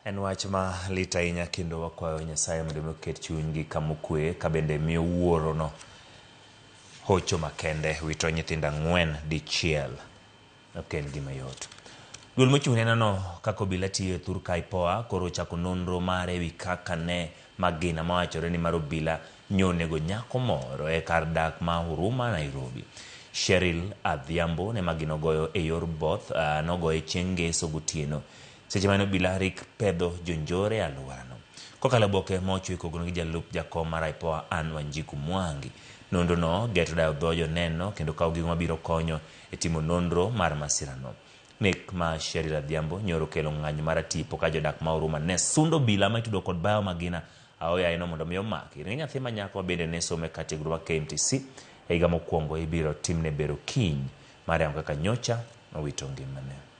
En wach ma lit ahinya kendo wakwayo Nyasaye mondo mi oket chunygi kama okwe ka bende miyo wuorono hocho makende wito nyithindo ang'wen dichiel ok en gima yot. Duol mochung' ne nono kaka obila tiyo e thur ka IPOA koro ochako nonro mare ewi kaka ne magina mawachore ni mar obila nyonego nyako moro e kar dak ma Huruma, Nairobi. Cheryl Adhiambo ne magina ogoyo e yor both, nogoye chieng' ngeso gotieno seche mane obila rik pedho jonjore e alworano. Kokalo e oboke ma ochiw kogno gi jalup jakom mar IPOA Anne Wanjiku Mwangi, nonro no geto dayo dho joneno kendo kawo gigo mabiro konyo e timo nonro mar masirano. Nek ma Cheryl Adhiambo nyoro okelo ng'anyo mar tipo ka jodak ma Huruma ne sundo obila ma itudo kod bayo magina aoyaye no mondo mi omaki. Ring nyathi ma nyako ma bende ne somo e kar tiegruok mar KMTC e higa mokwongo ibiro timne bero kiny mar yango kaka nyocha owito ngimane.